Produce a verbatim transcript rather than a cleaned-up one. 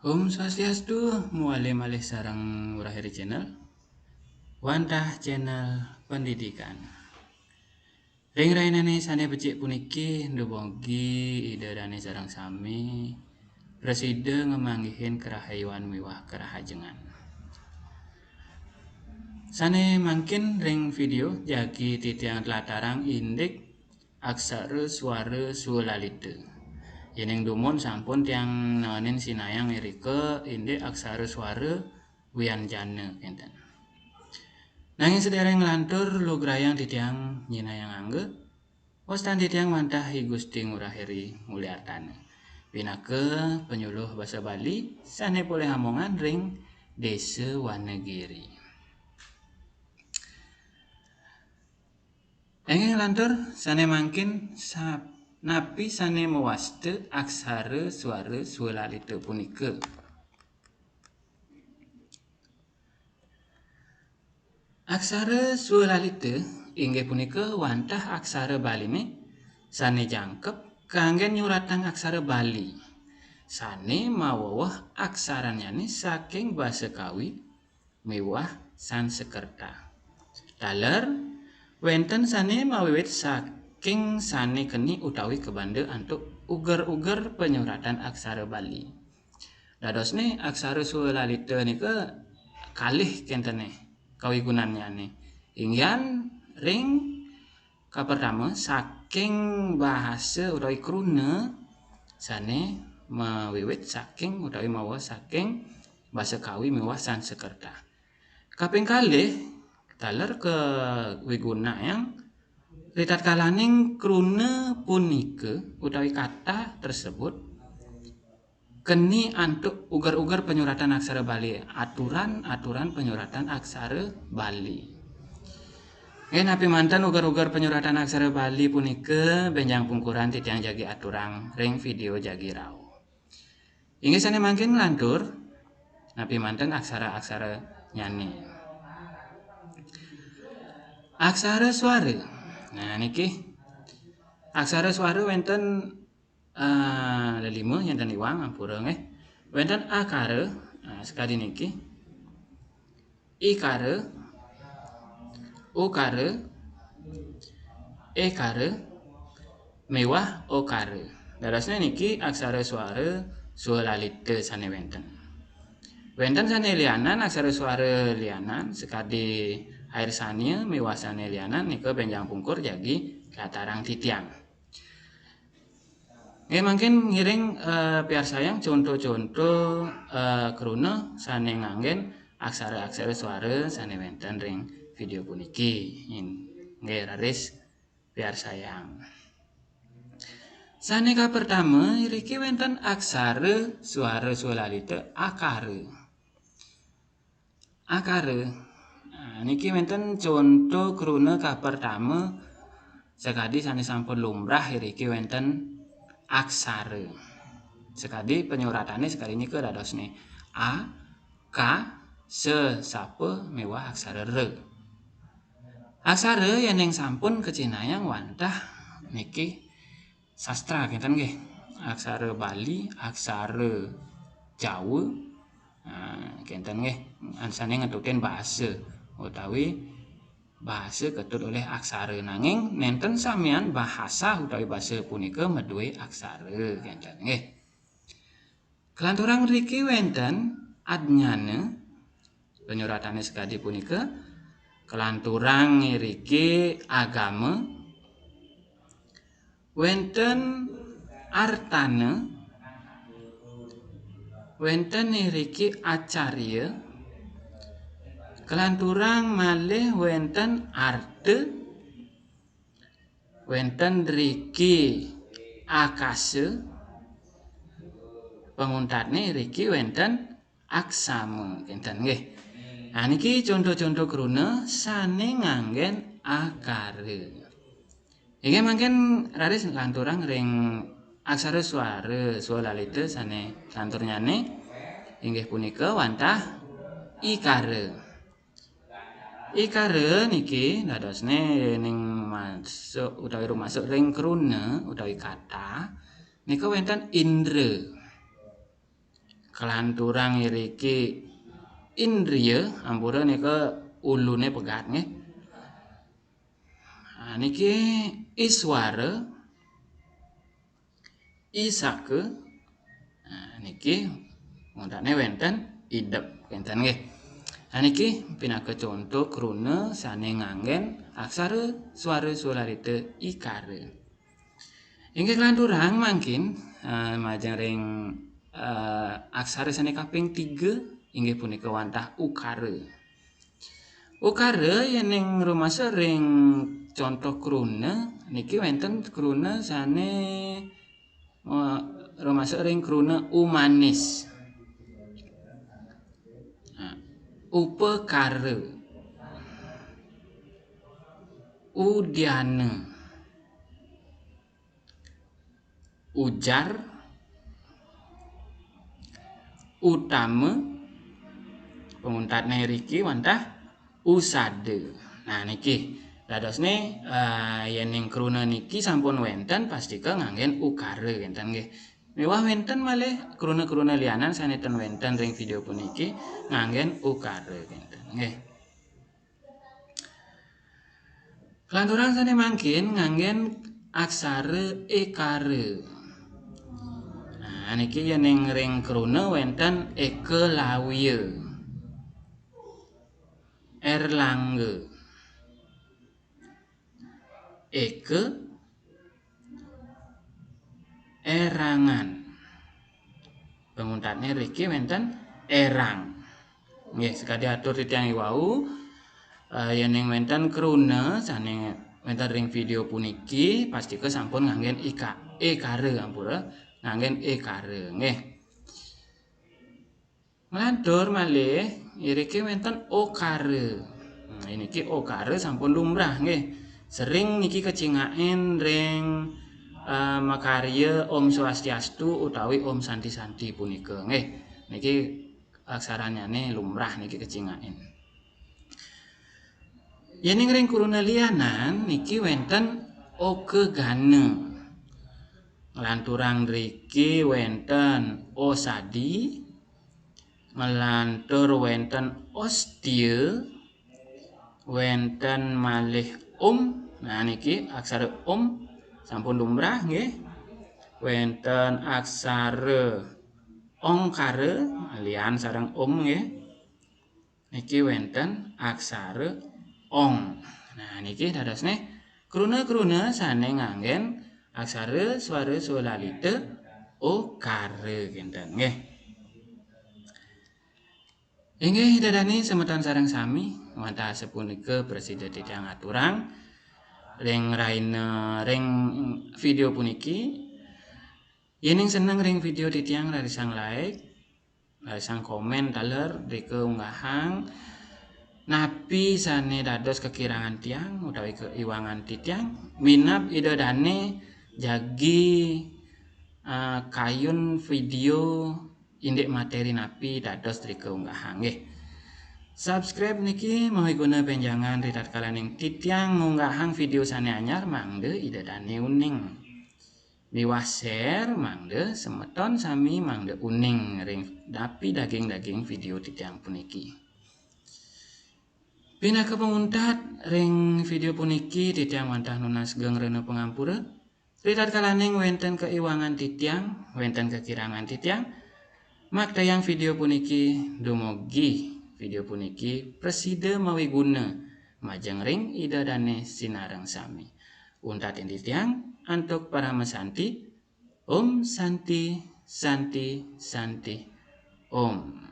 Om Swastiastu, muali malih sareng Wurah Eri Channel. Wantah channel pendidikan. Ring rahinane sane becik puniki, dumugi Ida Dane sareng sami prasida ngamanggihin karahayuan miwah karahajengan. Sane mangkin ring video jagi titiang tlatarang indik aksara swara swalalita. Yening dumun sampun tiang naenin sinayang irika indik aksara swara wianjana kenten. Nanging sedereng nglantur lugrayang titiang nyinayang angga, wastan titiang wantah I Gusti Ngurah Eri Mulyartana. Pinaka panyuluh basa Bali sane polih amongan ring Desa Wanagiri. Inggih nglantur, sane mangkin sa-, napi sane mawasta aksara swara swalalita punika? Aksara swalalita inggih punika wantah aksara Baline sane jangkep kanggen nyuratang aksara Bali, sane maweweh aksarannyane saking basa Kawi miwah Sansekerta. Taler, wenten sane mawiwit saking sane keni utawi kabanda antuk uger-uger panyuratan aksara Bali. Dadosne aksara swalalita nika kalih kentene kawigunannyane. Inggihan ring kapertama, saking bahasa utawi kruna sane mawiwit saking utawi mawa saking basa Kawi miwah Sansekerta. Kaping kalih, taler kawigunayang ritatkalaning kruna punika utawi kata tersebut keni antuk uger-uger panyuratan aksara Bali, aturan-aturan panyuratan aksara Bali. Nggih, napi manten uger-uger panyuratan aksara Bali punika benjang pungkuran titiang jagi aturang ring video jagi rauh. Inggih sane mangkin nglantur, napi manten aksara-aksaranyane. Aksara swara. Nah, niki. Aksara swara wenten, eh, lelima, wenten liwang, ampura nggih. Wenten akara, nah, sakadi niki. Ikara, ukara, ekara, miwah okara. Dadosne niki aksara swara swalalita sane wenten. Wenten sane lianan, aksara swara lianan, sakadi airsania miwah sane lianan, nika benjang pungkur jagi tlatarang titiang. Nggih, mangkin ngiring, eh, piarsayang conto-conto, eh, kruna sane nganggen aksara-aksara swara sane wenten ring video puniki. Nggih, raris piarsayang. Sane kapertama, iriki wenten aksara swara swalalita akara. Akara. Nah, niki wenten conto kruna kapertama sakadi sane sampun lumrah iriki wenten aksara. Sakadi panyuratane sakadi nika dadosne a, ka, sa, sapa miwah aksara ra. Aksara yening sampun kacinayang wantah niki sastra kenten nggih. Aksara Bali, aksara Jawa, nah, kenten nggih. Sane ngetutin basa utawi basa ketut olih aksara, nanging nenten samian bahasa utawi basa punika madue aksara kenten nggih. Kelanturang riki wenten adnyana, panyuratane sakadi punika, kelanturang iriki agama, wenten artana, wenten iriki acarya, kelanturang malih wenten arta, wenten riki akasa, panguntatne riki wenten aksama, kenten nggih. Nah, niki conto-conto kruna sane nganggen akara. Inggih mangkin raris lanturang ring aksara swara swalalita sane lanturnyane inggih punika wantah ikara. Ikara niki dadosne ning masuk utawi rumasuk ring kruna utawi kata nika wenten indra. Kelanturang iriki indria, ampura nika ulune pegat nggih. Nah, niki iswara, isaka. Nah, niki mundane wenten idep, wenten nggih. Nah, niki pinaka conto kruna sane nganggen aksara swara sulalita ikara. Inggih kelanturang mangkin, eh, majeng ring, eh, aksara sane kaping tiga, inggih punika wantah ukara. Ukara yening rumasa ring conto kruna, niki wenten kruna sane, eh, rumasa ring kruna umanis. Nah, upakara, udyana, ujar, utama, panguntatne riki wantah usada. Nah, niki dadosne, eh, yening kruna niki sampun wenten, pastika nganggen ukara, wenten nggih. Miwah wenten malih kruna-kruna lianan sane ten wenten ring video puniki nganggen ukara, wenten nggih. Kelanturang sane mangkin nganggen aksara ekara. Nah, niki yening ring kruna wenten Eka Lawya, Erlangga, Eka, Erangan. Panguntatne riki wenten erang. Nggih, sakadi atur titiang iwau, eh, yening wenten kruna sane wenten ring video puniki, pastika sampun nganggen ika, ekara, ampura, nganggen ekara, nggih. Nglantur malih, iriki wenten okara. Nah, niki okara sampun lumrah, nggih. Sering niki kacingakin ring, eh, makarya Om Swastiastu utawi Om Santi Santi punika, nggih. Niki aksaranyane lumrah niki kacingakin. Yening ring kruna lianan niki wenten okagana. Nglanturang riki wenten osadi, nglantur wenten ostia, wenten malih om. Nah, niki aksara om sampun lumrah nggih. Wenten aksara ongkara, lian sareng om nggih. Niki wenten aksara ong. Nah, niki dadosne kruna-kruna sane nganggen aksara swara sulalita okara, kenten nggih. Inggih, Ida dane semeton sareng sami, wantah sapunika prasida titiang aturang ring raina, ring video puniki. Yening seneng ring video titiang, rarisang like, rarisang komen taler, drika unggahang napi sane dados kakirangan tiang utawi kaiwangan titiang, minab Ida dane jagi, eh, kayun video indik materi napi dados drika unggahang nggih. Subscribe niki mawiguna benjangan ritatkalaning titiang ngunggahang video sane anyar, mangda Ida dane uning. Miwah share, mangda semeton sami mangda uning ring napi daging-daging video titiang puniki. Pinaka panguntat ring video puniki, titiang wantah nunas geng rena pangampura. Ritatkalaning wenten kaiwangan titiang, wenten kakirangan titiang, maktayang video puniki, dumugi video puniki prasida mawiguna majeng ring Ida dane sinareng sami. Untatin titiang antuk parama santi. Om Santi, Santi, Santi, Om.